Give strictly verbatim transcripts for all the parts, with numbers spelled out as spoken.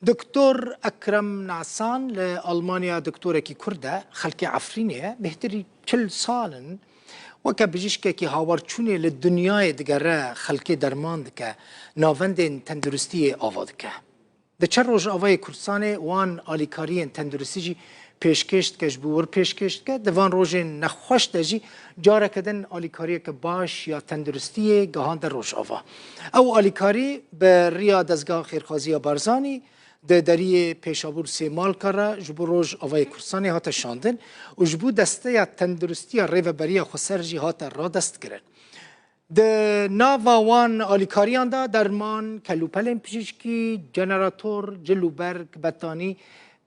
Doktor Ekrem Nasan li Almanya doktorekî Kurd e, xelkê Efrînê ye. Bêhtirî çil sal in weke bijîşkekî hawarçûnê li dinyayê digere, xelkê derman dike, navendên tenduristiyê ava dike. Di çar Rojavayê Kurdistanê wan alîkariyên tenduristî jî pêşkêş dike, ji bo wir pêşkêş dike. Di van rojên nexweş de jî careke din alîkariyeke baş ya tenduristiyê gihande Rojava. Ew alîkarî bi riya Dezgeha Xêrxwaziya Barzanî di deriyê Pêşabûr Sêmalka re ji bo Rojavayê Kurdistanê hate şandin û ji bo Desteya Tenduristiya Rêveberiya Xweser jî hate radestkirin. Di nava wan alîkariyan de derman, kelûpelên pijîşkî, generator, cil û berg, betanî,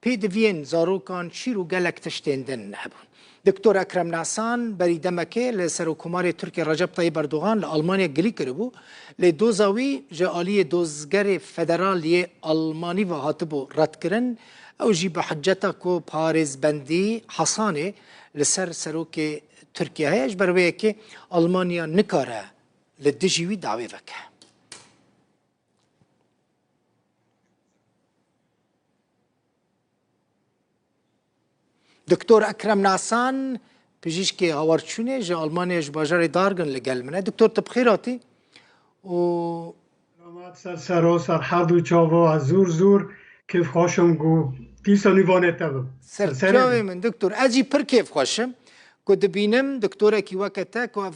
pêdiviyên zarokan, şîr û gelek tiştên din hebûn. Doktor Ekrem Nasan berî demekê li Serokkomarê Tirkiyê Recep Tayyip Erdogan li Almanya gilî kiribû, lê doza wî ji aliyê dozgerê federal yê Almanî ve hatibû redkirin. Ew jî bi hiceta ku parêzbendî Hasanê li ser serokê Tirkiye heye, ji ber wê yekê Almanya nikare li dijî wî dawê veke. Doktor Ekrem Nasan, pijîşkê hawarçûnê ji Almanya, ji bajarê Dargin li gel min e. Doktor, tu bi xêr hatî û Selamat ser sero, ser her du çavo, ez zûr zûr kêfxweş im ku dîsa nîvanê te bim. Ser Ser serê çavê min. Min, doktor. Ez jî pir kêfxweş im ku dibînim doktorekî weke te ku ev,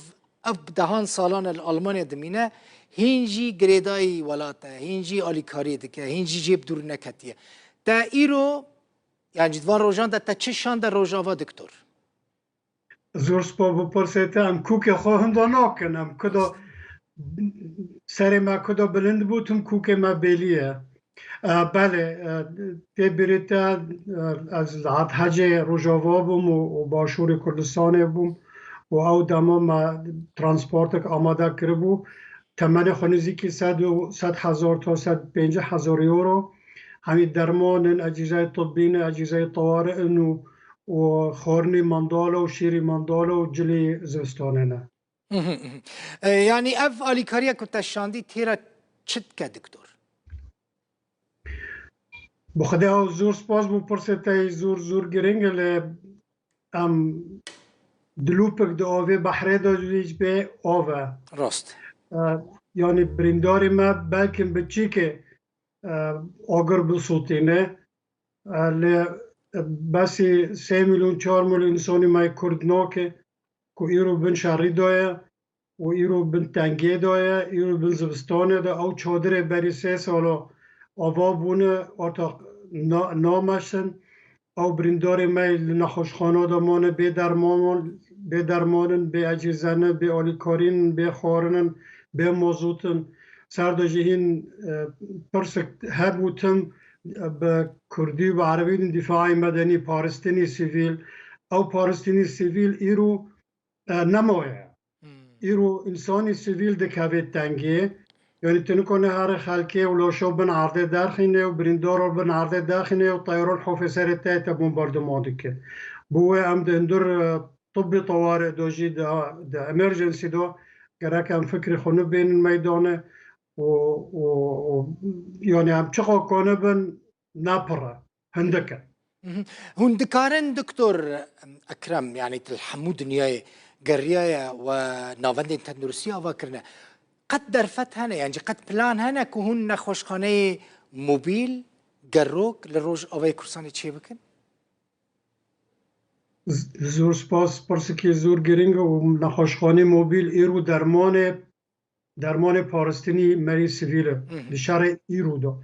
ev bi dehan salan e li Almanya dimîne, hîn jî girêdayî welat e, hîn jî alîkariyê dike, hîn jî jê bi dûr neketiye. Te îro, yan jî di van rojan de te çi şande Rojava, doktor? Zor spas bo pirsê te. Em kûkê xwe hinda nakin. Em kuda serê me kuda bilind bû, tim kûkê me bêlî ye. E, belê, e, tê birê te, e, ez li hat hecê Rojava bûm û, û Başûrê Kurdistanê bûm û ew dema me transportek amade kiribû. Temenê xwe nizîkî sed û, sed hezar ta sed pêncî hezar euro. Hemî derman in, ecîzeyê tibbî ne, ecîzeyê tewari in û, û xwarinê mendala û şîrî mendala û cilî zivistanê ne. Mhm, mhm. E, yanî ev alîkariya ku te şandî têra çi dike, doktor? Bi Xwedê ew zor spas bo pirsê te yî zor, zor giring e, lê em dilûpik di avê behrê de jî bê av e. Rast. E, yanî birîndarê me belkin bi çîkê, e, agir bisûtîne. E, lê besî sê milyon, çar milyon însanî me yê Kurd nake ku îro bin şerî de ye û îro bin tengê de ye, îro bin zivistanê de. Ew çadirê berî sê sala ava bûne, ortax na-, nameşin. Ew birîndarê me li nexweşxana de mane bê derman, bê derman in, bê ecêze ne, bê alîkarî ne, bê xwarin in, bê mazot in. Ser de jî hîn, e, pirsik hebû tim, e, bi kurdî û bi erebî din dîfaê medenî, paristinî sivîl. Ew paristinî sivîl îro, e, nemaye. Hmm. Îro însanî sivîl dikeve tengê. Yanî tu nikane herî xelkê û laşa bin erdê derxîne û birîndara bin erdê derxîne û teyran hofê serê te te bombarduman dike. Bo wê em di hundir, e, tibbê teware de jî, di, di emergency de gerek em fikrê xwe nibênin meydane û, û, û, yanî em çiqa kane bin, ne pir e, hindik e. Mhm. Hûn dikarin, doktor Ekrem, yanî tu li hemû dinyayê geriyaye we navendên tenduristiya ava kirine. Qet derfet hene, yan jî qet plan hene ku hûn nexweşxaneyê mobîl, gerok li Rojavayê Kurdistanê çêbikin? Z-, zor spas, pirsikê zor giring e û nexweşxanê mobîl îro dermanê dermanê paristinî merî sivîl e. Mhm. Di şerê îro de. Mhm.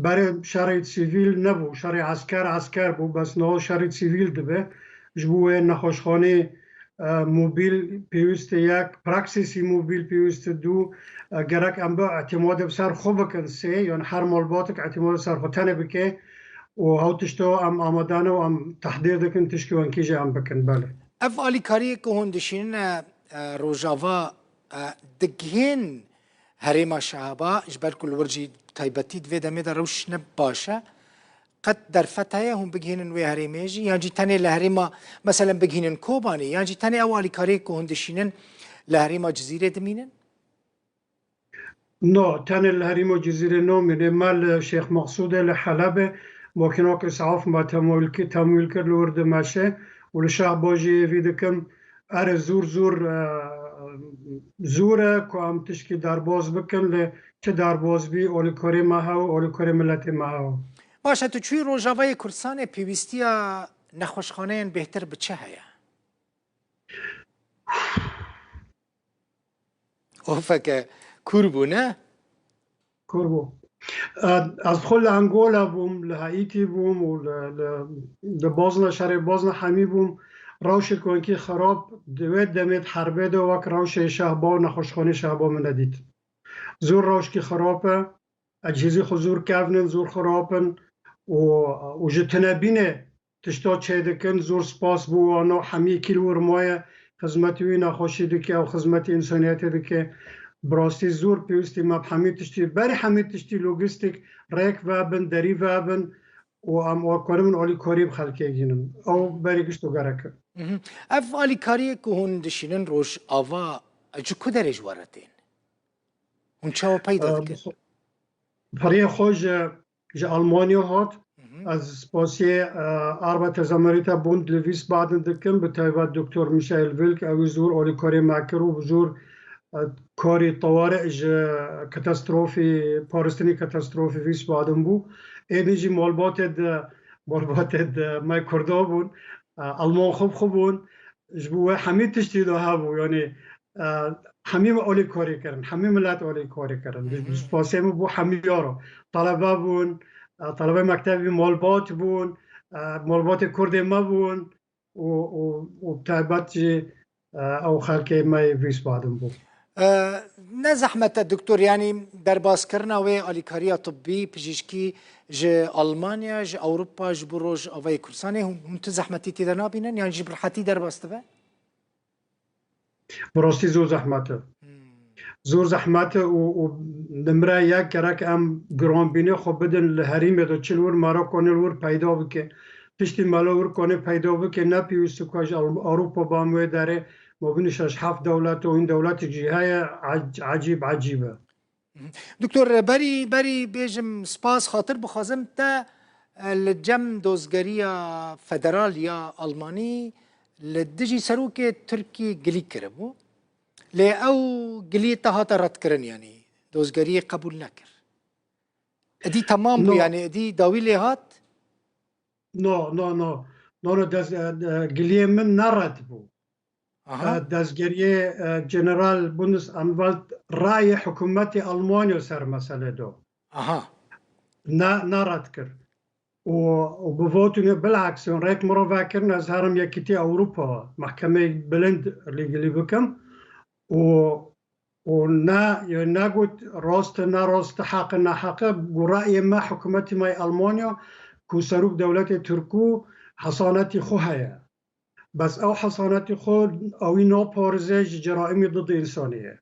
Berê şerê sivîl nebû, şerê esker esker bû, bes niha şerê sivîl dibe. Ji bo wê nexweşxanê, e, mobîl pêwîst e yek, praksîsî mobîl pêwîst e du, e, gerek em bi îtîmadê bi ser xwe bikin sê, yan her malbatek îtîmadê ser xwe tenê bike û ew tişta em amade ne û em tehdêr dikin tişkî wekî jî em bikin, belê. Ev alîkariyê ku hûn dişînine, e, Rojava, e, digihên herêma Şehaba, ji ber ku li wir jî taybetî di vê demê de rewş ne baş e. Qet derfet heye hûn bigihînin wê herêmê jî? Yan jî tenê li herêma, meselen, bigihînin Kobanê? Yan jî tenê ew alîkariyê ku hûn dişînin li herêma Cizîrê dimînin? No, tenê li herêma Cizîrê namîne, me li Şêx Meqsûdê li Helebê makînok îsaf me temwîl ki-, temwîl kir li wir dimeşe û li Şehba jî hêvî dikim. Erê zûr zûr, e, zûr e ku em tişkî derbas bikin, lê çi derbas bî, alîkarê me hew, alîkarê miletê me hew. Baş e, tu çûyî Rojavayê Kurdistanê, pêwîstiya nexweşxaneyên bêhtir bi çi heye? Ofeke kûr bû, ne? Kûr bû. E, ez xwe li Angola bûm, li Haîtî bûm û li, li, li bazna şerê bazna hemî bûm. Rewşê konkî xirab, di wê demê di herbê de wek rewşê şehba û nexweşxanê şehba min nedît. Zor rewşkî xirab e. Ecihêzî xwe zor kevn in, zor xirab in û, û ji tinebînê tişta çêdikin. Zor spas bo wana hemî kî li wir maye, xizmetî wî nexweşî dike û xizmetî însaniyetê dike. Bi rastî zor pêwîstî me bi hemî tiştî, berî hemî tiştî logîstîk rêk vebin, derî vebin û em karin alîkarî bi xelkê gînin. Ew berî gişt û gerek e. Mhm. Ev alîkariyê ku hûn dişînin Rojava, ji ku derê ji we re tên? Hûn çawa peyda Em, dikin? Pariyê xwe ji, ji Almanya hat. Mhm. Ez spasiyê, e, Arbeiter Samariter Bund li Wiesbaden dikim, bi taybet Doktor Michael Wilk, ew zor alîkarê me kir û bi zor, e, karî teware ji katastropî, parastinî katastropî Wiesbaden bû. Êdî jî malbatê de, malbatê de me Kurda bûn, e, Alman xwe bi xwe bûn. Ji bo we hemî tiştî de hebû, yanî, e, hemî me alîkarî kirin, hemî milet alîkarî kirin. Hı hı. Spasiyê min bo hemî ya re. Talebe bûn, e, talebê mektebî malbat bûn, e, malbatê Kurdê me bûn û, û, û bi taybet jî, e, ew xelkê me yê Wiesbaden bû. E, ne zehmet e, doktor, yanî derbaskirina wê alîkariya tibbî, pijîşkî ji Almanya, ji Ewropa, ji bo Rojavayê Kurdistanê, hûn, hûn tu zehmetî tê de nabînin, yan jî bi rehetî derbas dibe? Bi rastî zor zehmet e. Hmm. Zor zehmet e û, û nimre yek gerek em giranbînê xwe bidin li herêmê de, çi li wir me re konê li wir peyda bike. Tiştî me li wir konê peyda bike, ne pêwîst e ku ji Ewropa bam wê derê, ma binî şeş heft dewlet û hîn dewletek jî heye, ec-, ecîb, ecîb e. Mhm. Doktor, berî, berî bêjim spas, xatir bixwazim te, e, li cem dozgeriya federal ya Almanî li dijî serokê Tirkî gilî kiribû. Lê ew giliyê te hate redkirin, yanî dozgeriyê qebûl nekir. Edî temam bû, No. yanî edî dawî lê hat? No, no, no. No, no, dez-, e, e, giliyê min ne red bû. Aha. E, dezgeriyê, e, General Bundesanwalt rayê hikûmetê Almanya ser meselê do. Aha. Ne, ne red kir. Û, û bi votinê bilaks, rêk min re vekirin, ez herim Yekîtiya Ewropa, mehkemeyê bilind lîgilî bikim. Û, û ne, ne got rast e, ne rast e, heq e, ne heq e, got rayê me, hikûmetê me yê Almanya, ku serok dewletê Tirkû hesanetî xwe heye. Bes ew hesanetî xwe ewî naparize ji ceraîmê didê însanî ye.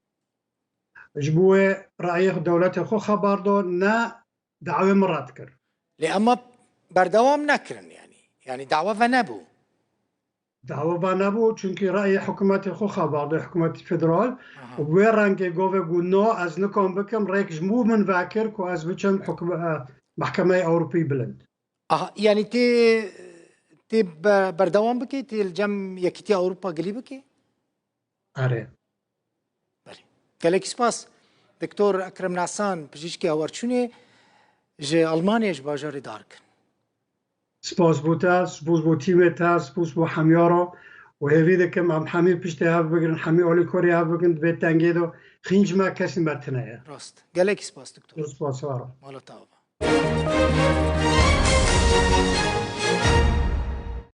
Ji bo wê rayê dewletê xwe xeber da, ne dawê min red kir. Lê ema berdewam nekirin, yanî. Yanî dawa venebû. Dawa venebû, çunkî rayê hikûmetê xwe xeber da, hikûmetê federal. Aha. Û bi wê rengê gavê got, no, ez nikan bikim, rêk ji bo min vekir ku ez biçim hikûme-, e, Mehkemeyê Ewropî Bilind. Aha, yanî tê, tê be-, berdewam bikê, tê li cem Yekîtiya Ewropa gilî bikê? Erê. Belê. Gelekî spas. Doktor Ekrem Nasan, pijîşkê hawarçûnê ji Almanyayê, ji bajarê Darkin. Spas bo te, spas bo tîmê te, spas bo hemiyara û hêvî dikim em hemî piştê hev bigirin, hemî alîkorî hev bikin, di vê tengê de xînc me kesî me tune ye. Rast. Gelekî spas, doktor. Spas, var ol. Mala te ava.